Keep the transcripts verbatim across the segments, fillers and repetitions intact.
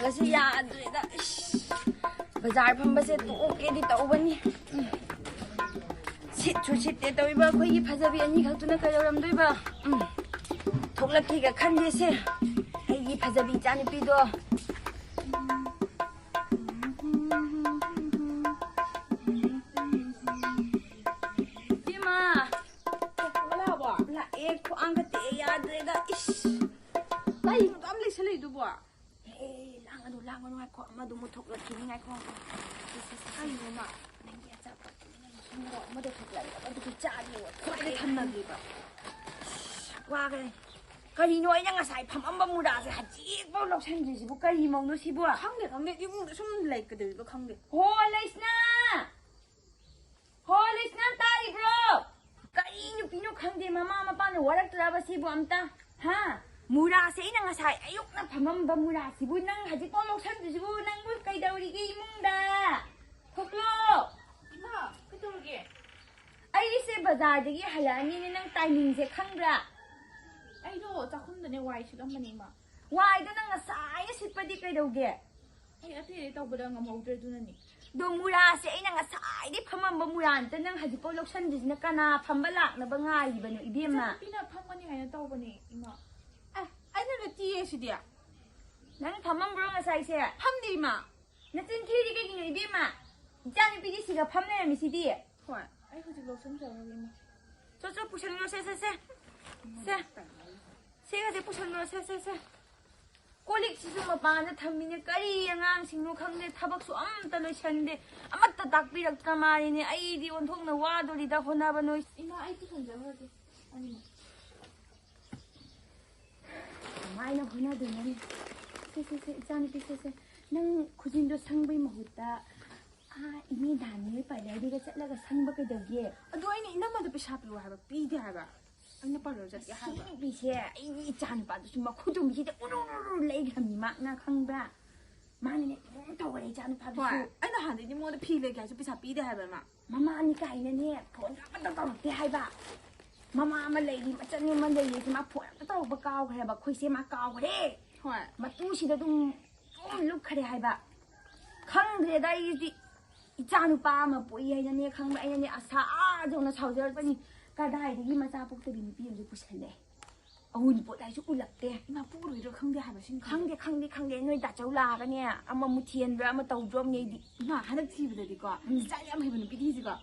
ꯑꯁꯤ ꯌꯥꯗ꯭ꯔꯦꯗ꯫ ꯏꯁ, ꯕꯖꯥꯔ ꯐꯝꯕꯁꯦ ꯇꯣꯛꯀꯦꯗꯤ ꯇꯧꯕꯅꯤ꯫ ꯎꯝ꯫ ꯁꯤꯠꯁꯨ ꯁꯤꯠꯇꯦ ꯇꯧꯔꯤꯕ ꯑꯩꯈꯣꯏꯒꯤ ꯐꯖꯕꯤ ꯑꯅꯤꯈꯛꯇꯨꯅ ꯀꯩꯗꯧꯔꯝꯗꯣꯏꯕ? ꯎꯝ꯫ ꯊꯣꯛꯂꯛꯀꯦꯒ ꯈꯟꯗꯦꯁꯦ ꯑꯩꯒꯤ ꯐꯖꯕꯤ ꯏꯆꯥꯅꯨꯄꯤꯗꯣ꯫ ꯏꯃꯥ! ꯂꯥꯛꯑꯦ, ꯈ꯭ꯋꯥꯡꯒ ꯇꯦꯛꯑꯦ, ꯌꯥꯗ꯭ꯔꯦꯗ꯫ ꯏꯁ! ꯀꯩꯅꯣ ꯑꯗꯨꯛ ꯌꯥꯝ ꯂꯩꯁꯜꯂꯛꯏꯗꯨꯕꯣ? ꯑꯦ, ꯂꯥꯡꯒꯅꯨ, ꯂꯥꯡꯒꯅꯨ, ꯉꯥꯏꯈꯣ, ꯑꯃꯗꯨ ꯑꯃꯨꯛ ꯊꯣꯛꯂꯛꯈꯤꯅꯤ, ꯉꯥꯏꯈꯣ, ꯉꯥꯏꯈꯣ꯫ ꯁꯦ, ꯁꯦ, ꯁꯦ, ꯀꯩꯅꯣꯃ? ꯅꯪꯒꯤ ꯑꯆꯥꯄꯣꯠꯇꯨꯅ ꯅꯪꯒꯤ ꯁꯨꯝꯕ ꯑꯃꯗꯣ ꯊꯣꯛꯂꯛꯑꯦ, ꯑꯃꯗꯨꯗꯤ ꯆꯥꯒꯦ, ꯈ꯭ꯋꯥꯏꯗ ꯊꯝꯅꯒꯦꯕ꯫ ꯋꯥꯈ꯭ꯔꯦ꯫ ꯀꯔꯤꯅꯣ ꯑꯩꯅ ꯉꯁꯥꯏ ꯐꯝꯃꯝꯕ ꯃꯨꯔꯥꯁꯦ ꯍꯧꯖꯤꯛꯐꯥꯎ ꯂꯧꯁꯟꯗ꯭ꯔꯤꯁꯤꯕꯨ? ꯀꯔꯤ ꯃꯧꯅꯣ ꯁꯤꯕꯨ? ꯈꯪꯗꯦ, ꯈꯪꯗꯦ, ꯏꯃꯨꯡꯗ ꯁꯨꯝ ꯂꯩꯀꯗꯧꯔꯤꯕ ꯈꯪꯗꯦ꯫ ꯍꯣ, ꯂꯩꯁꯅꯥ! ꯍꯣ, ꯂꯤꯁꯅꯥ, ꯇꯥꯔꯤꯕ꯭ꯔꯣ? ꯀꯔꯤ ꯅꯨꯄꯤꯅꯣ ꯈꯪꯗꯦ, ꯃꯃꯥ ꯃꯄꯥꯅ ꯋꯥꯔꯛꯇ꯭ꯔꯕ ꯁꯤꯕꯨ ꯑꯝꯇ? ꯍꯥ? ꯃꯨꯔꯥꯁꯦ ꯑꯩꯅ ꯉꯁꯥꯏ ꯑꯌꯨꯛꯅ ꯐꯝꯃꯝꯕ ꯃꯨꯔꯥꯁꯤꯕꯨ ꯅꯪ ꯍꯧꯖꯤꯛꯐꯥꯎ ꯂꯧꯁꯟꯗ꯭ꯔꯤꯁꯤꯕꯨ? ꯅꯪꯕꯨ ꯀꯩꯗꯧꯔꯤꯒꯦ ꯏꯃꯨꯡꯗ? ꯊꯣꯛꯂꯛꯑꯣ! ꯏꯃꯥ, ꯀꯩꯗꯧꯔꯒꯦ? ꯑꯩꯁꯦ ꯕꯖꯥꯔꯗꯒꯤ ꯍꯜꯂꯛꯑꯅꯤꯅꯦ, ꯅꯪ ꯇꯥꯏꯃꯤꯡꯁꯦ ꯈꯪꯕ꯭ꯔꯥ? ꯑꯩꯗꯣ ꯆꯥꯛꯈꯨꯝꯗꯅꯦ ꯋꯥꯏ ꯁꯤꯠꯂꯝꯕꯅꯦ, ꯏꯃꯥ꯫ ꯋꯥꯏꯗꯣ ꯅꯪ ꯉꯁꯥꯏꯅ ꯁꯤꯠꯄꯗꯤ ꯀꯩꯗꯧꯒꯦ? ꯑꯩ ꯑꯇꯩ ꯑꯇꯩ ꯇꯧꯕꯗ ꯉꯝꯍꯧꯗ꯭ꯔꯦ, ꯑꯗꯨꯅꯅꯤ꯫ ꯑꯗꯣ ꯃꯨꯔꯥꯁꯦ ꯑꯩꯅ ꯉꯁꯥꯏꯗꯩ ꯐꯝꯃꯝꯕ ꯃꯨꯔꯥ ꯑꯝꯇ ꯅꯪ ꯍꯧꯖꯤꯛꯐꯥꯎ ꯂꯧꯁꯟꯗ꯭ꯔꯤꯁꯤꯅ ꯀꯅꯥ ꯐꯝꯕ ꯂꯥꯛꯅꯕ ꯉꯥꯏꯔꯤꯕꯅꯣ, ꯏꯕꯦꯝꯃ? ꯏꯆꯟꯅꯨꯄꯤꯅ ꯐꯝꯒꯅꯤ ꯍꯥꯏꯅ ꯇꯧꯕꯅꯦ, ꯏꯃꯥ꯫ ꯑꯦ, ꯑꯩꯅ ꯅꯠꯇꯤꯌꯦ ꯁꯤꯗꯤ꯫ ꯅꯪ ꯐꯝꯃꯝꯕ꯭ꯔꯣ ꯉꯁꯥꯏꯁꯦ? ꯐꯝꯗꯦ, ꯏꯃꯥ꯫ ꯅꯆꯤꯟ ꯊꯤꯔꯤ ꯀꯩꯒꯤꯅꯣ, ꯏꯕꯦꯝꯃ? ꯏꯆꯥꯅꯨꯄꯤꯗꯤ ꯁꯤꯗ ꯐꯝ ꯂꯩꯔꯝꯃꯤꯁꯤꯗꯤ꯫ ꯍꯣꯏ, ꯑꯩ ꯍꯧꯖꯤꯛ ꯂꯧꯁꯟꯖꯔꯒꯦ, ꯏꯃꯥ꯫ ꯆꯣ, ꯆꯣ, ꯄꯨꯁꯟꯈ꯭ꯔꯣ, ꯁꯦ, ꯁꯦ, ꯁꯦ꯫ ꯁꯦ꯫ ꯁꯤꯒꯁꯦ ꯄꯨꯁꯟꯈ꯭ꯔꯣ, ꯁꯦ, ꯁꯦ, ꯁꯦ꯫ ꯀꯣꯜ ꯂꯤꯛꯁꯤꯁꯨ ꯃꯄꯥꯟꯗ ꯊꯝꯃꯤꯅꯦ꯫ ꯀꯔꯤ ꯑꯉꯥꯡꯁꯤꯡꯅꯣ ꯈꯪꯗꯦ, ꯊꯕꯛꯁꯨ ꯑꯝꯇ ꯂꯣꯏꯁꯟꯗꯦ, ꯑꯃꯠꯇ ꯇꯥꯛꯄꯤꯔꯛꯇ꯭ꯔ ꯃꯥꯜꯂꯤꯅꯦ꯫ ꯑꯩꯗꯤ ꯑꯣꯟꯊꯣꯛꯅ ꯋꯥꯗꯣꯔꯤꯗ ꯍꯣꯠꯅꯕ ꯅꯣꯏ꯫ ꯏꯃꯥ, ꯑꯩ ꯄꯨꯁꯟꯖꯈ꯭ꯔꯒꯦ ꯑꯅꯤꯃꯛ꯫ ꯀꯃꯥꯏꯅ ꯍꯣꯠꯅꯗꯣꯏꯅꯣꯅꯦ? ꯁꯦ, ꯁꯦ, ꯁꯦ, ꯏꯆꯥꯅꯨꯄꯤ, ꯁꯦ, ꯁꯦ꯫ ꯅꯪ ꯈꯨꯖꯤꯟꯗꯣ ꯁꯪꯕꯩ ꯃꯍꯨꯠꯇ ꯑꯥ, ꯏꯅꯦ ꯗꯥꯅꯤ ꯍꯣꯏ ꯄꯥꯔꯂꯔꯗꯨꯗ ꯆꯠꯂꯒ ꯁꯪꯕ ꯀꯩꯗꯧꯒꯦ? ꯑꯗꯣ ꯑꯩꯅ ꯏꯅꯝꯃꯗ ꯄꯩꯁꯥ ꯄꯤꯔꯛꯑꯣ ꯍꯥꯏꯕ, ꯄꯤꯗꯦ ꯍꯥꯏꯕ꯫ ꯑꯩꯅ ꯄꯥꯔꯂꯔ ꯆꯠꯀꯦ ꯍꯥꯏꯕ꯫ ꯁꯤ ꯅꯨꯄꯤꯁꯦ, ꯑꯩꯒꯤ ꯏꯆꯥ ꯅꯨꯄꯥꯗꯨꯁꯨ ꯃꯈꯨ ꯇꯨꯝꯕꯤꯁꯤꯗ ꯎꯔꯨ ꯎꯔꯨ ꯎꯔꯨ ꯂꯩꯈ꯭ꯔꯕꯅꯤ ꯃꯥꯅ, ꯈꯪꯕ꯭ꯔꯥ? ꯃꯥꯅꯅꯦ ꯑꯗꯨꯝ ꯇꯧꯔꯦ ꯏꯆꯥ ꯅꯨꯄꯥꯗꯨꯁꯨ꯫ ꯍꯣꯏ, ꯑꯩꯅ ꯍꯥꯟꯅꯗꯩꯗꯤ ꯃꯉꯣꯟꯗ ꯐꯤ ꯂꯩꯒꯦ ꯍꯥꯏꯁꯨ ꯄꯩꯁꯥ ꯄꯤꯗꯦ ꯍꯥꯏꯕ ꯃꯥ꯫ ꯃꯃꯥꯅꯤ ꯀꯥꯏꯅꯅꯦ ꯐꯣꯟꯒ ꯑꯃꯠꯇ ꯇꯧꯔꯛꯇꯦ ꯍꯥꯏꯕ꯫ ꯃꯃꯥ ꯑꯃ ꯂꯩꯔꯤ, ꯃꯆꯟ ꯑꯃ ꯂꯩꯔꯤ, ꯁꯤ ꯃꯥ ꯐꯣꯟ ꯑꯝꯇ ꯇꯧꯔꯛꯄ ꯀꯥꯎꯈ꯭ꯔꯦꯕ꯫ ꯑꯩꯈꯣꯏꯁꯦ ꯃꯥ ꯀꯥꯎꯈ꯭ꯔꯦ꯫ ꯍꯣꯏ꯫ ꯃꯇꯨꯁꯤꯗ ꯑꯗꯨꯝ ꯂꯨꯞꯈ꯭ꯔꯦ ꯍꯥꯏꯕ꯫ ꯈꯪꯗ꯭ꯔꯦꯗ ꯑꯩꯗꯤ꯫ ꯏꯆꯥ ꯅꯨꯄꯥ ꯑꯃ ꯄꯣꯛꯏ ꯍꯥꯏꯅꯅꯦ, ꯈꯪꯕ꯭ꯔꯥ? ꯑꯩꯅꯅꯦ ꯑꯁꯥ ꯑꯥ ꯌꯧꯅ ꯁꯥꯎꯖꯔꯛꯄꯅꯤ꯫ ꯀꯗꯥꯏꯗꯒꯤ ꯃꯆꯥ ꯄꯣꯛꯇꯕꯤ ꯅꯨꯄꯤ ꯑꯃꯁꯨ ꯄꯨꯁꯜꯂꯦ꯫ ꯑꯋꯨꯟꯄꯣꯠ ꯍꯥꯏꯁꯨ ꯎꯠꯂꯛꯇꯦ꯫ ꯏꯃꯥ, ꯄꯨꯔꯣꯏꯗ꯭ꯔꯥ ꯈꯪꯗꯦ ꯍꯥꯏꯕ ꯁꯤꯡ ꯈꯪꯗꯦ, ꯈꯪꯗꯦ, ꯈꯪꯗꯦ꯫ ꯅꯣꯏ ꯇꯥꯆꯧ ꯂꯥꯛꯑꯒꯅꯦ ꯑꯃ ꯃꯨꯊꯦꯟꯕ꯭ꯔꯥ ꯑꯃ ꯇꯧꯗ꯭ꯔꯣꯝꯅꯦ ꯑꯩꯗꯤ꯫ ꯏꯃꯥ, ꯍꯟꯗꯛ ꯊꯤꯕꯗꯗꯤꯀꯣ, ꯎꯝ꯫ ꯗꯤꯖꯥꯏꯟ ꯌꯥꯝ ꯍꯩꯕ ꯅꯨꯄꯤꯗꯤ ꯍꯧꯖꯤꯛꯀꯣ꯫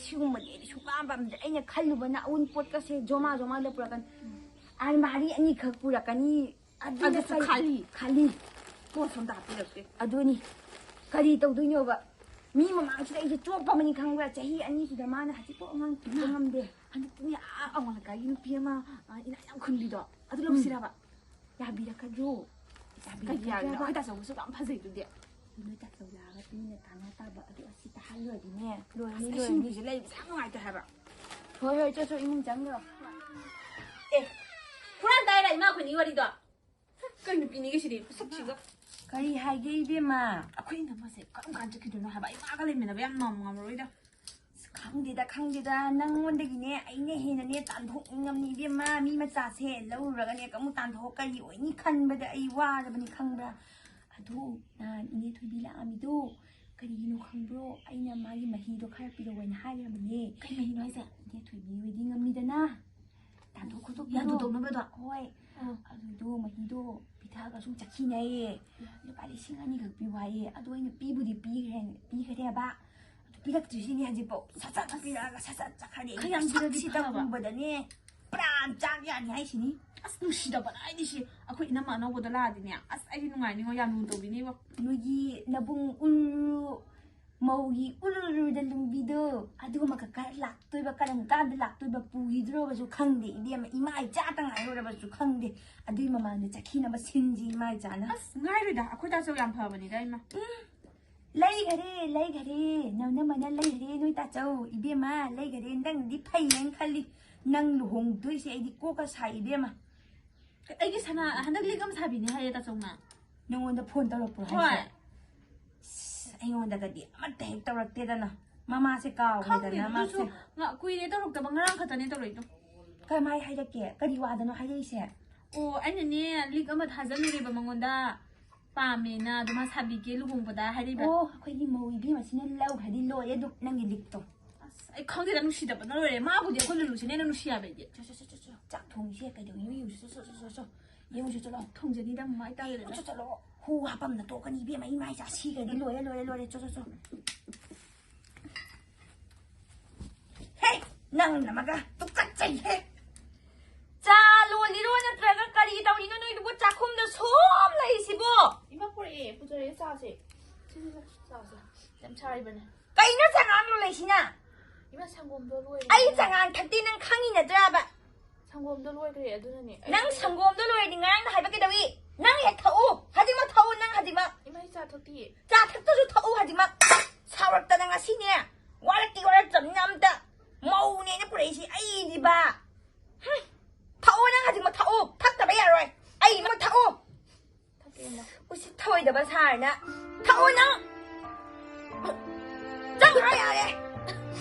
ꯁꯤꯒꯨꯝꯕꯗꯤ ꯑꯩꯗꯤ ꯁꯨꯡꯄꯥꯝ ꯄꯥꯝꯗꯦ꯫ ꯑꯩꯅ ꯈꯜꯂꯨꯕꯅ ꯑꯋꯨꯟꯄꯣꯠꯀꯁꯦ ꯖꯣꯃꯥ ꯖꯣꯃꯥꯗ ꯄꯨꯔꯛꯀꯅꯤ꯫ ꯑꯜꯃꯥꯔꯤ ꯑꯅꯤꯈꯛ ꯄꯨꯔꯛꯀꯅꯤ꯫ ꯑꯗꯨꯅ ꯑꯗꯨꯁꯨ ꯀꯔꯤ? ꯈꯥꯂꯤ꯫ ꯈꯥꯂꯤ꯫ ꯄꯣꯠꯁꯨ ꯑꯝꯇ ꯍꯥꯞꯄꯤꯔꯛꯇꯦ꯫ ꯑꯗꯨꯅꯤ꯫ ꯀꯔꯤ ꯇꯧꯗꯣꯏꯅꯣꯕ? ꯃꯤ ꯃꯃꯥꯡꯁꯤꯗ ꯑꯩꯁꯦ ꯆꯣꯞꯄꯕꯅꯤ ꯈꯪꯕ꯭ꯔꯥ? ꯆꯍꯤ ꯑꯅꯤꯁꯤꯗ ꯃꯥꯅ ꯍꯧꯖꯤꯛꯐꯥꯎ ꯑꯉꯥꯡ ꯊꯤꯕ ꯉꯝꯗꯦ꯫ ꯍꯟꯗꯛꯇꯤꯅꯦ, ꯑꯥ ꯑꯋꯥꯡ ꯂꯩꯀꯥꯏꯒꯤ ꯅꯨꯄꯤ ꯑꯃ, ꯑ, ꯏꯅꯥꯛ ꯌꯥꯝ ꯈꯨꯟꯕꯤꯗꯣ, ꯑꯗꯨ ꯎꯝ꯫ ꯂꯧꯁꯤꯔꯕ? ꯌꯥꯕꯤꯔꯛꯀꯗ꯭ꯔꯣ? ꯀꯩꯒꯤ ꯌꯥꯔꯤꯅꯣ? ꯌꯥꯕꯤꯔꯛꯀꯗ꯭ꯔꯕ? ꯑꯩꯈꯣꯏ ꯇꯥꯆꯧꯕꯁꯨ ꯌꯥꯝ ꯐꯖꯩꯗꯨꯗꯤ꯫ ꯅꯣꯏ ꯇꯥꯆꯧ ꯂꯥꯛꯑꯒ ꯇꯨꯃꯤꯟꯅ ꯇꯥꯟꯅ ꯇꯥꯕ ꯑꯗꯨ ꯑꯁꯤ ꯇꯥꯍꯜꯂꯨꯔꯗꯤꯅꯦ꯫ ꯂꯣꯏꯔꯅꯤ, ꯑꯁ, ꯂꯣꯏꯔꯅꯤ꯫ ꯁꯤꯡꯖꯨꯁꯦ ꯂꯩꯕꯁꯦ ꯌꯥꯝ ꯅꯨꯡꯉꯥꯏꯇꯦ ꯍꯥꯏꯕ꯫ ꯍꯣꯏ, ꯍꯣꯏ, ꯆꯠ, ꯆꯠ, ꯏꯃꯨꯡ ꯆꯪꯈ꯭ꯔꯣ꯫ ꯑꯦ, ꯍꯨꯔꯥꯟ ꯇꯥꯏꯔ ꯏꯃꯥ ꯑꯩꯈꯣꯏꯅꯤ ꯋꯥꯔꯤꯗꯣ꯫ ꯀꯩ ꯅꯨꯄꯤꯅꯤꯒꯦ ꯁꯤꯗꯤ? ꯃꯁꯛꯁꯤꯒ꯫ ꯀꯔꯤ ꯍꯥꯏꯒꯦ, ꯏꯕꯦꯝꯃ? ꯑꯩꯈꯣꯏ ꯏꯅꯝꯃꯁꯦ ꯀꯔꯝ ꯀꯥꯟ ꯆꯠꯈꯤꯗꯣꯏꯅꯣ ꯍꯥꯏꯕ? ꯑꯩ ꯃꯥꯒ ꯂꯩꯃꯤꯟꯅꯕ ꯌꯥꯝ ꯉꯝ-, ꯉꯝꯃꯔꯣꯏꯗ꯫ ꯑꯁ, ꯈꯪꯗꯦꯗ, ꯈꯪꯗꯦꯗ꯫ ꯅꯪꯉꯣꯟꯗꯒꯤꯅꯦ ꯑꯩꯅ ꯍꯦꯟꯅꯅꯦ ꯇꯥꯟꯊꯣꯛꯅꯤꯡꯉꯝꯅꯤ, ꯏꯕꯦꯝꯃ꯫ ꯃꯤ ꯃꯆꯥꯁꯦ ꯂꯧꯔꯨꯔꯒꯅꯦ ꯀꯃꯨꯛ ꯇꯥꯟꯊꯣꯛ ꯀꯔꯤ ꯑꯣꯏꯅꯤ ꯈꯟꯕꯗ ꯑꯩ ꯋꯥꯔꯕꯅꯤ, ꯈꯪꯕ꯭ꯔꯥ? ꯑꯗꯣ ꯅꯍꯥꯟ ꯏꯅꯦ ꯊꯣꯏꯕꯤ ꯂꯥꯛꯑꯝꯃꯤꯗꯣ ꯀꯔꯤꯒꯤꯅꯣ ꯈꯪꯕ꯭ꯔꯣ? ꯑꯩꯅ ꯃꯥꯒꯤ ꯃꯍꯤꯗꯣ ꯈꯔ ꯄꯤꯔꯛꯑꯣꯅ ꯍꯥꯏꯈ꯭ꯔꯕꯅꯦ꯫ ꯀꯩ ꯃꯍꯤꯅꯣ ꯍꯥꯏꯁꯦ? ꯏꯅꯦ ꯊꯣꯏꯕꯤ ꯍꯣꯏꯗꯤ ꯉꯝꯃꯤꯗꯅ꯫ ꯇꯥꯟꯊꯣꯛ ꯈꯣꯠꯇꯣꯛꯄꯗꯣ꯫ ꯌꯥꯗꯨ ꯇꯧꯅꯕꯗꯣ? ꯍꯣꯏ꯫ ꯑꯥ꯫ ꯑꯗꯨꯗꯣ ꯃꯍꯤꯗꯣ ꯄꯤꯊꯛꯑꯒ ꯁꯨꯝ ꯆꯠꯈꯤꯅꯩꯌꯦ꯫ ꯂꯨꯄꯥ ꯂꯤꯁꯤꯡ ꯑꯅꯤꯈꯛ ꯄꯤꯌꯨ ꯍꯥꯏꯌꯦ꯫ ꯑꯗꯣ ꯑꯩꯅ ꯄꯤꯕꯨꯗꯤ ꯄꯤꯈ꯭ꯔꯦ, ꯄꯤꯈꯔꯦꯕ꯫ ꯑꯗꯨ ꯄꯤꯔꯛꯇ꯭ꯔꯤꯁꯤꯅꯦ ꯍꯧꯖꯤꯛꯐꯥꯎ꯫ ꯁꯠ ꯁꯠ ꯄꯤꯔꯛꯑꯒ ꯁꯠ ꯁꯠ ꯆꯠꯈ꯭ꯔꯦ꯫ ꯈꯔ ꯌꯥꯝ ꯄꯤꯔꯗꯤ ꯁꯛꯁꯤꯗ ꯐꯕ꯫ ꯎꯕꯗꯅꯦ ꯄ꯭ꯔꯥꯟ ꯆꯥꯛ ꯌꯥꯅꯤ ꯍꯥꯏꯁꯤꯅꯤ꯫ ꯑꯁ, ꯅꯨꯡꯁꯤꯗꯕꯅ ꯑꯩꯗꯤ ꯁꯤ꯫ ꯑꯩꯈꯣꯏ ꯏꯅꯝꯃ ꯑꯅꯧꯕꯗꯣ ꯂꯥꯛꯑꯗꯤꯅꯦ, ꯑꯁ, ꯑꯩꯗꯤ ꯅꯨꯡꯉꯥꯏꯅꯤꯉꯣ, ꯌꯥꯝ ꯂꯨꯅ ꯇꯧꯕꯤꯅꯤꯕꯣ꯫ ꯅꯣꯏꯒꯤ ꯅꯕꯨꯡ ꯎꯔꯨ ꯃꯧꯒꯤ ꯎꯔꯨꯔꯨꯗ ꯂꯨꯝꯕꯤꯗꯣ, ꯑꯗꯨꯒꯨꯝꯕ ꯀꯀꯥ ꯂꯥꯛꯇꯣꯏꯕ, ꯀꯔꯝ ꯀꯥꯟꯗ ꯂꯥꯛꯇꯣꯏꯕ, ꯄꯨꯈꯤꯗ꯭ꯔꯣꯕꯁꯨ ꯈꯪꯗꯦ ꯏꯕꯦꯝꯃ, ꯏꯃꯥ ꯏꯆꯥꯇ ꯉꯥꯏꯍꯧꯔꯕꯁꯨ ꯈꯪꯗꯦ꯫ ꯑꯗꯨꯏ ꯃꯃꯥꯡꯗ ꯆꯠꯈꯤꯅꯕ ꯁꯤꯟꯁꯤ ꯏꯃꯥ ꯏꯆꯥꯅ꯫ ꯑꯁ, ꯉꯥꯏꯔꯣꯏꯗ, ꯑꯩꯈꯣꯏ ꯇꯥꯆꯧ ꯌꯥꯝ ꯐꯕꯅꯤꯗ ꯏꯃꯥ꯫ ꯎꯝ, ꯂꯩꯈꯔꯦ, ꯂꯩꯈꯔꯦ, ꯅꯅꯝꯃꯅ ꯂꯩꯈꯔꯦ ꯅꯣꯏ ꯇꯥꯆꯧ, ꯏꯕꯦꯝꯃ, ꯂꯩꯈꯔꯦ꯫ ꯅꯪꯗꯤ ꯐꯩꯌꯦꯅ ꯈꯜꯂꯤ, ꯅꯪ ꯂꯨꯍꯣꯡꯗꯣꯏꯁꯦ ꯑꯩꯗꯤ ꯀꯣꯛꯀ ꯁꯥꯏ ꯏꯕꯦꯝꯃ꯫ ꯑꯩꯒꯤ ꯁꯅꯥ ꯍꯟꯗꯛ ꯂꯤꯛ ꯑꯃ ꯁꯥꯕꯤꯅꯦ ꯍꯥꯏꯌꯦ ꯇꯥꯆꯧꯅ꯫ ꯅꯉꯣꯟꯗ ꯐꯣꯟ ꯇꯧꯔꯛꯄ꯭ꯔꯣ ꯍꯥꯏꯁꯦ? ꯍꯣꯏ꯫ ꯑꯁ, ꯑꯩꯉꯣꯟꯗꯒꯗꯤ ꯑꯃꯠꯇ ꯍꯦꯛ ꯇꯧꯔꯛꯇꯦꯗꯅ꯫ ꯃꯃꯥꯁꯦ ꯈꯪꯗꯦ, ꯀꯥꯎꯈ꯭ꯔꯦꯗꯅ ꯑꯗꯨꯁꯨ ꯃꯥꯁꯦ꯫ ꯉ-, ꯀꯨꯏꯔꯦ ꯇꯧꯔꯛꯇꯕ, ꯉꯔꯥꯡ ꯈꯛꯇꯅꯦ ꯇꯧꯔꯛꯏꯗꯣ꯫ ꯀꯃꯥꯏ ꯍꯥꯏꯔꯛꯀꯦ? ꯀꯔꯤ ꯋꯥꯗꯅꯣ ꯍꯥꯏꯔꯛꯏꯁꯦ? ꯑꯣ, ꯑꯩꯅꯅꯦ ꯂꯤꯛ ꯑꯃ ꯊꯥꯖꯜꯂꯨꯔꯦꯕ ꯃꯉꯣꯟꯗ꯫ ꯄꯥꯝꯃꯦꯅ ꯑꯗꯨꯝ ꯁꯥꯕꯤꯒꯦ ꯂꯨꯍꯣꯡꯕꯗ ꯍꯥꯏꯔꯤꯕ꯫ ꯑꯣ, ꯑꯩꯈꯣꯏꯒꯤ ꯃꯧ ꯏꯕꯦꯝꯃꯁꯤꯅ ꯂꯧꯈ꯭ꯔꯗꯤ ꯂꯣꯏꯔꯦ ꯑꯗꯨꯝ ꯅꯪꯒꯤ ꯂꯤꯛꯇꯣ꯫ ꯑꯁ, ꯑꯩ ꯈꯪꯗꯦꯗ, ꯅꯨꯡꯁꯤꯗꯕꯅ ꯂꯣꯏꯔꯦ꯫ ꯃꯥꯕꯨꯗꯤ ꯑꯩꯈꯣꯏ ꯂꯨꯂꯨꯁꯤꯅ ꯍꯦꯟꯅ ꯅꯨꯡꯁꯤ ꯍꯥꯏꯕ ꯑꯩꯗꯤ꯫ ꯆꯣ, ꯆꯣ, ꯆꯣ, ꯆꯣ, ꯆꯣ꯫ ꯆꯥꯛ ꯊꯣꯡꯉꯤꯁꯦ ꯀꯩꯗꯧꯉꯩꯅꯣ ꯌꯦꯡꯉꯨꯁꯤ꯫ ꯆꯣ, ꯆꯣ, ꯆꯣ, ꯆꯣ, ꯆꯣ꯫ ꯌꯦꯡꯉꯨꯁꯤ ꯆꯠꯂꯣ꯫ ꯊꯣꯡꯖꯅꯤꯗ ꯃꯃꯥ, ꯑꯩ ꯇꯜꯂꯦꯗ꯫ ꯆꯣ, ꯆꯠꯂꯣ꯫ ꯍꯨ ꯍꯥꯄꯝꯅ ꯇꯣꯛꯀꯅꯤ ꯏꯕꯦꯝꯃ, ꯏꯃꯥ ꯏꯆꯥ ꯁꯤꯈ꯭ꯔꯗꯤ ꯂꯣꯏꯔꯦ, ꯂꯣꯏꯔꯦ, ꯂꯣꯏꯔꯦ꯫ ꯆꯣ, ꯆꯣ, ꯆꯣ꯫ ꯍꯦ, ꯅꯪ ꯅꯃꯒ ꯇꯨꯀꯠꯆꯩꯍꯦ꯫ ꯆꯥ ꯂꯣꯜꯂꯤꯔꯣ ꯅꯠꯇ꯭ꯔꯒ ꯀꯔꯤ ꯇꯧꯔꯤꯅꯣ ꯅꯣꯏꯗꯨꯕꯨ ꯆꯥꯛꯈꯨꯝꯗ ꯁꯣꯝ ꯂꯩꯁꯤꯕꯣ? ꯏꯃꯥ ꯄꯨꯔꯛꯑꯦ, ꯄꯨꯖꯔꯛꯑꯦ ꯆꯥꯁꯦ꯫ ꯁꯦ, ꯁꯦ, ꯁꯦ, ꯆꯥꯁꯦ꯫ ꯌꯥꯝ ꯁꯥꯔꯤꯕꯅꯦ꯫ ꯀꯩꯅꯣ ꯆꯉꯥꯡ ꯂꯣꯜꯂꯛꯏꯁꯤꯅ? ꯏꯃꯥ ꯁꯪꯒꯣꯝꯗꯣ ꯂꯣꯏꯔꯦ꯫ ꯑꯩ ꯆꯉꯥꯡ ꯊꯛꯇꯦ ꯅꯪ ꯈꯪꯉꯤ ꯅꯠꯇ꯭ꯔꯕ? ꯁꯪꯒꯣꯝꯗꯣ ꯂꯣꯏꯈ꯭ꯔꯦ ꯑꯗꯨꯅꯅꯦ꯫ ꯑꯩ ꯅꯪ ꯁꯪꯒꯣꯝꯗꯣ ꯂꯣꯏꯔꯗꯤ ꯉꯔꯥꯡꯅ ꯍꯥꯏꯕ ꯀꯩꯗꯧꯏ? ꯅꯪ ꯍꯦꯛ ꯊꯛꯎ, ꯍꯧꯖꯤꯛꯃꯛ ꯊꯛꯎ, ꯅꯪ ꯍꯧꯖꯤꯛꯃꯛ꯫ ꯏꯃꯥ, ꯑꯩ ꯆꯥ ꯊꯛꯇꯤꯌꯦ꯫ ꯆꯥ ꯊꯛꯇ꯭ꯔꯁꯨ ꯊꯛꯎ ꯍꯧꯖꯤꯛꯃꯛ꯫ ꯁꯥꯎꯔꯛꯇꯅ ꯉꯁꯤꯅꯦ, ꯋꯥꯔꯛꯇꯤ ꯋꯥꯔꯛꯇ꯭ꯔꯕꯅꯤꯅ ꯑꯝꯇ꯫ ꯃꯧꯅꯦꯅ ꯄꯨꯔꯛꯏꯁꯤ ꯑꯩꯗꯤꯕ꯫ ꯍꯨꯝ꯫ ꯊꯛꯑꯣ ꯅꯪ ꯍꯧꯖꯤꯛꯃꯛ ꯊꯛꯑꯣ, ꯊꯛꯇꯕ ꯌꯥꯔꯣꯏ꯫ ꯑꯩ ꯑꯃ ꯊꯛꯑꯣ꯫ ꯊꯛꯀꯦ, ꯏꯃꯥ꯫ ꯎꯁꯤꯠ ꯊꯑꯣꯏꯗꯕ ꯁꯥꯔꯅ꯫ ꯊꯛꯑꯣ ꯅꯪ꯫ ꯆꯪꯈ꯭ꯔꯣ ꯌꯥꯔꯦ꯫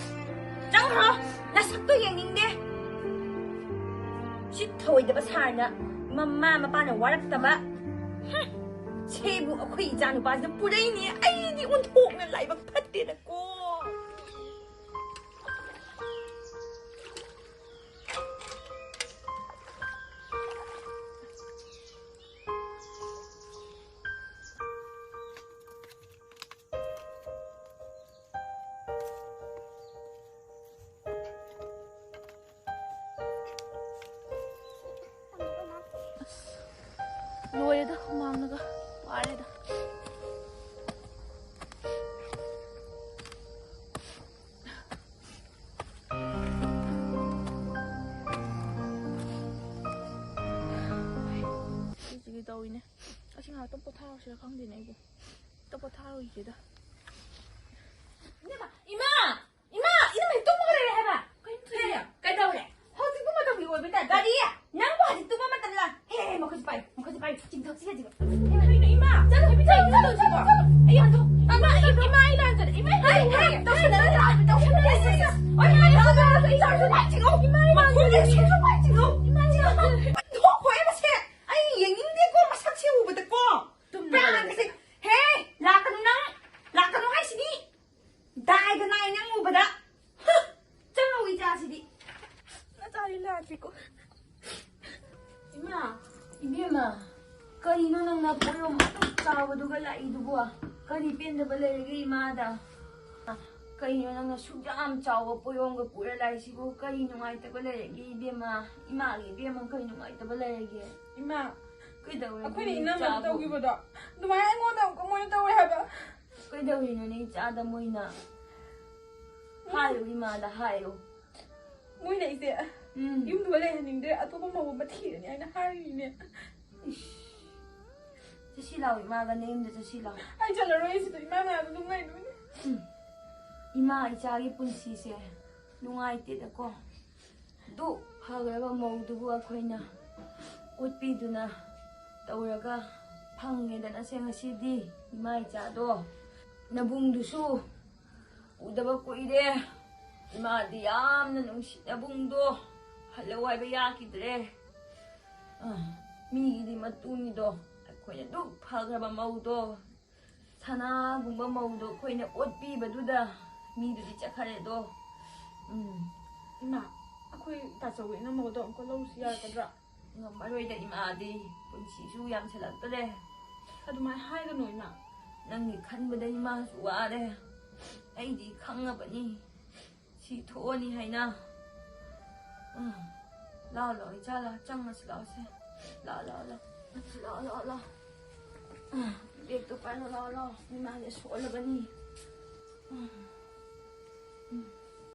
ꯆꯪꯈ꯭ꯔꯣ꯫ ꯅꯁꯛꯇꯣ ꯌꯦꯡꯅꯤꯡꯗꯦ꯫ ꯎꯁꯤꯠ ꯊꯑꯣꯏꯗꯕ ꯁꯥꯔꯅ꯫ ꯃꯃꯥ ꯃꯄꯥꯅ ꯋꯥꯔꯛꯇꯕ꯫ ꯍꯨꯝ꯫ ꯁꯤꯕꯨ ꯑꯩꯈꯣꯏ ꯏꯆꯥ ꯅꯨꯄꯥꯁꯤꯅ ꯄꯨꯔꯛꯏꯅꯦ꯫ ꯑꯩꯗꯤ ꯑꯣꯟꯊꯣꯛꯅ ꯂꯥꯏꯕꯛ ꯐꯠꯇꯦꯗꯀꯣ꯫ ꯑꯁ, ꯂꯣꯏꯔꯦꯗ, ꯍꯨꯃꯥꯡꯅꯒ ꯋꯥꯔꯦꯗ꯫ ꯁꯤꯁꯤꯒꯤ ꯇꯧꯔꯤꯅꯦ꯫ ꯑꯁꯤ ꯉꯥꯏꯍꯥꯛꯇꯪ ꯄꯣꯊꯥꯔꯁꯤꯔ ꯈꯪꯗꯦꯅꯦ ꯑꯩꯕꯨ꯫ ꯑꯝꯇ ꯄꯣꯊꯥꯔꯨꯈꯤꯒꯦꯗ꯫ ꯏꯃꯥ! ꯏꯃꯥ! ꯏꯃꯥ! ꯏꯃꯥ! ꯇꯨꯝꯃꯒ ꯂꯩꯔꯦ ꯍꯥꯏꯕ! ꯀꯩꯅꯣ ꯇꯧꯔꯤꯁꯦ? ꯀꯩꯗꯧꯔꯦ? ꯍꯧꯖꯤꯛꯄꯨ ꯃꯇꯝꯒꯤ ꯑꯣꯏꯕ ꯇꯥꯏꯞꯇ꯫ ꯀꯔꯤ? ꯅꯪꯕꯨ ꯍꯧꯖꯤꯛ ꯇꯨꯝꯕ ꯃꯇꯝꯂ? ꯍꯦ, ꯍꯦ, ꯃꯈꯨꯠꯁꯤ ꯄꯥꯏꯌꯨ, ꯃꯈꯨꯠꯁꯤ ꯄꯥꯏꯌꯨ, ꯆꯤꯡꯊꯣꯛꯁꯤ ꯍꯧꯖꯤꯛ꯫ ꯏꯃꯥ! ꯆꯠꯂꯣ, ꯏꯃꯥ! ꯆꯠꯂꯣ, ꯆꯠꯂꯣ! ꯑꯩ ꯍꯟꯗꯣꯛ-, ꯏꯃꯥ! ꯏꯃꯥ! ꯑꯩ ꯂꯥꯟꯖꯔꯦ! ꯏꯃꯥ! ꯍꯥꯏ, ꯍꯥꯏ! ꯇꯧꯁꯟꯅꯔꯦ, ꯇꯧꯁꯟꯅꯔꯦ! ꯑꯣꯏ, ꯏꯃꯥ! ꯏꯃꯥ! ꯏꯃꯥ! ꯏꯃꯥ! ꯃꯈꯨꯠꯁꯤ ꯄꯥꯏ ꯆꯤꯡꯉꯣ! ꯏꯃꯥ! ꯏꯃꯥ! ꯊꯣꯛꯈꯣ ꯍꯥꯏꯕꯁꯦ! ꯑꯩ ꯌꯦꯡꯅꯤꯡꯗꯦꯀꯣ ꯃꯁꯛꯁꯦ ꯎꯕꯗꯀꯣ! ꯇꯨꯝꯗꯅ ꯄ꯭ꯔꯥꯟ ꯀꯔꯤꯅꯣ ꯅꯪꯅ ꯄꯣꯌꯣꯝ ꯑꯗꯨꯛ ꯆꯥꯎꯕꯗꯨꯒ ꯂꯥꯛꯏꯗꯨꯕꯨ? ꯀꯔꯤ ꯄꯦꯟꯗꯕ ꯂꯩꯔꯒꯦ ꯏꯃꯥꯗ? ꯀꯩꯅꯣ ꯅꯪꯅ ꯁꯨꯛ ꯌꯥꯝ ꯆꯥꯎꯕ ꯄꯣꯌꯣꯝꯒ ꯄꯨꯔ ꯂꯥꯛꯏꯁꯤꯕꯨ? ꯀꯔꯤ ꯅꯨꯡꯉꯥꯏꯇꯕ ꯂꯩꯔꯒꯦ ꯏꯕꯦꯝꯃ? ꯏꯃꯥꯒꯤ ꯏꯕꯦꯝꯃ ꯀꯔꯤ ꯅꯨꯡꯉꯥꯏꯇꯕ ꯂꯩꯔꯒꯦ? ꯏꯃꯥ, ꯀꯩꯗꯧꯔꯒꯦ ꯑꯩꯈꯣꯏꯅ ꯏꯅꯝꯃꯗ ꯏꯆꯥꯕꯨ? ꯇꯧꯈꯤꯕꯗꯣ ꯑꯗꯨꯃꯥꯏꯅ ꯑꯩꯉꯣꯟꯗ ꯑꯃꯨꯛꯀ ꯃꯣꯏꯅ ꯇꯧꯋꯦ ꯍꯥꯏꯕ꯫ ꯀꯩꯗꯧꯔꯤꯅꯣꯅꯦ ꯏꯆꯥꯗ ꯃꯣꯏꯅ? ꯍꯥꯏꯌꯨ ꯏꯃꯥꯗ ꯍꯥꯏꯌꯨ꯫ ꯃꯣꯏꯅ ꯑꯩꯁꯦ ꯎꯝ꯫ ꯌꯨꯝꯗꯨꯒ ꯂꯩꯍꯟꯅꯤꯡꯗ꯭ꯔꯦ, ꯑꯇꯣꯞꯄ ꯃꯧ ꯑꯃ ꯊꯤꯔꯅꯤ ꯍꯥꯏꯅ ꯍꯥꯏꯔꯤꯅꯦ꯫ ꯏꯁ, ꯆꯠꯁꯤ ꯂꯥꯎ ꯏꯃꯥꯒ ꯅꯌꯨꯝꯗ ꯆꯠꯁꯤ ꯂꯥꯎ꯫ ꯑꯩ ꯆꯠꯂꯔꯣꯏ, ꯑꯩ ꯁꯤꯗ ꯏꯃꯥ ꯃꯌꯥꯝꯗ ꯑꯗꯨꯝ ꯂꯩꯗꯣꯏꯅꯦ꯫ ꯎꯝ꯫ ꯏꯃꯥ ꯏꯆꯥꯒꯤ ꯄꯨꯟꯁꯤꯁꯦ ꯅꯨꯡꯉꯥꯏꯇꯦꯗꯀꯣ꯫ ꯑꯗꯨ ꯐꯈ꯭ꯔꯕ ꯃꯧꯗꯨꯕꯨ ꯑꯩꯈꯣꯏꯅ ꯑꯣꯠꯄꯤꯗꯨꯅ ꯇꯧꯔꯒ ꯐꯪꯉꯦꯗꯅ ꯁꯦ ꯉꯁꯤꯗꯤ ꯏꯃꯥ ꯏꯆꯥꯗꯣ꯫ ꯅꯕꯨꯡꯗꯨꯁꯨ ꯎꯗꯕ ꯀꯨꯏꯔꯦ꯫ ꯏꯃꯥꯗꯤ ꯌꯥꯝꯅ ꯅꯨꯡꯁꯤ ꯅꯕꯨꯡꯗꯣ꯫ ꯍꯜꯂꯧ ꯍꯥꯏꯕ ꯌꯥꯈꯤꯗ꯭ꯔꯦ꯫ ꯑ, ꯃꯤꯒꯤꯗꯤ ꯃꯇꯨꯅꯤꯗꯣ꯫ ꯑꯩꯈꯣꯏꯅ ꯑꯗꯨꯛ ꯐꯈ꯭ꯔꯕ ꯃꯧꯗꯣ, ꯁꯅꯥꯒꯨꯝꯕ ꯃꯧꯗꯣ ꯑꯩꯈꯣꯏꯅ ꯑꯣꯠꯄꯤꯕꯗꯨꯗ ꯃꯤꯗꯨꯗꯤ ꯆꯠꯈꯔꯦꯗꯣ꯫ ꯎꯝ꯫ ꯏꯃꯥ, ꯑꯩꯈꯣꯏ ꯇꯥꯆꯧꯒꯤ ꯏꯅꯝꯃꯒꯗꯣ ꯑꯃꯨꯛꯀ ꯂꯧꯔꯨꯁꯤ ꯌꯥꯔꯛꯀꯗ꯭ꯔꯥ? ꯉꯝꯃꯔꯣꯏꯗ ꯏꯃꯥꯗꯤ, ꯄꯨꯟꯁꯤꯁꯨ ꯌꯥꯝꯁꯜꯂꯛꯇ꯭ꯔꯦ꯫ ꯑꯗꯨꯃꯥꯏꯅ ꯍꯥꯏꯒꯅꯨ ꯏꯃꯥ꯫ ꯅꯪꯒꯤ ꯈꯟꯕꯗ ꯏꯃꯥꯁꯨ ꯋꯥꯔꯦ꯫ ꯑꯩꯗꯤ ꯈꯪꯉꯕꯅꯤ ꯁꯤ ꯊꯣꯛꯑꯅꯤ ꯍꯥꯏꯅ꯫ ꯎꯝ꯫ ꯂꯥꯛꯑꯣ, ꯂꯥꯛꯑꯣ, ꯏꯆꯥ, ꯂꯥꯛꯑꯣ, ꯆꯪꯉꯁꯤ, ꯂꯥꯛꯑꯣꯁꯦ꯫ ꯂꯥꯛꯑꯣ, ꯂꯥꯛꯑꯣ, ꯂꯥꯛꯑꯣ꯫ ꯂꯥꯛꯑꯣ, ꯂꯥꯛꯑꯣ, ꯂꯥꯛꯑꯣ꯫ ꯎꯝ, ꯕꯦꯒꯇꯣ ꯄꯥꯏꯔꯣ, ꯂꯥꯛꯑꯣ, ꯂꯥꯛꯑꯣ꯫ ꯏꯃꯥꯁꯦ ꯁꯣꯜꯂꯕꯅꯤ꯫ ꯎꯝ꯫ ꯎꯝ꯫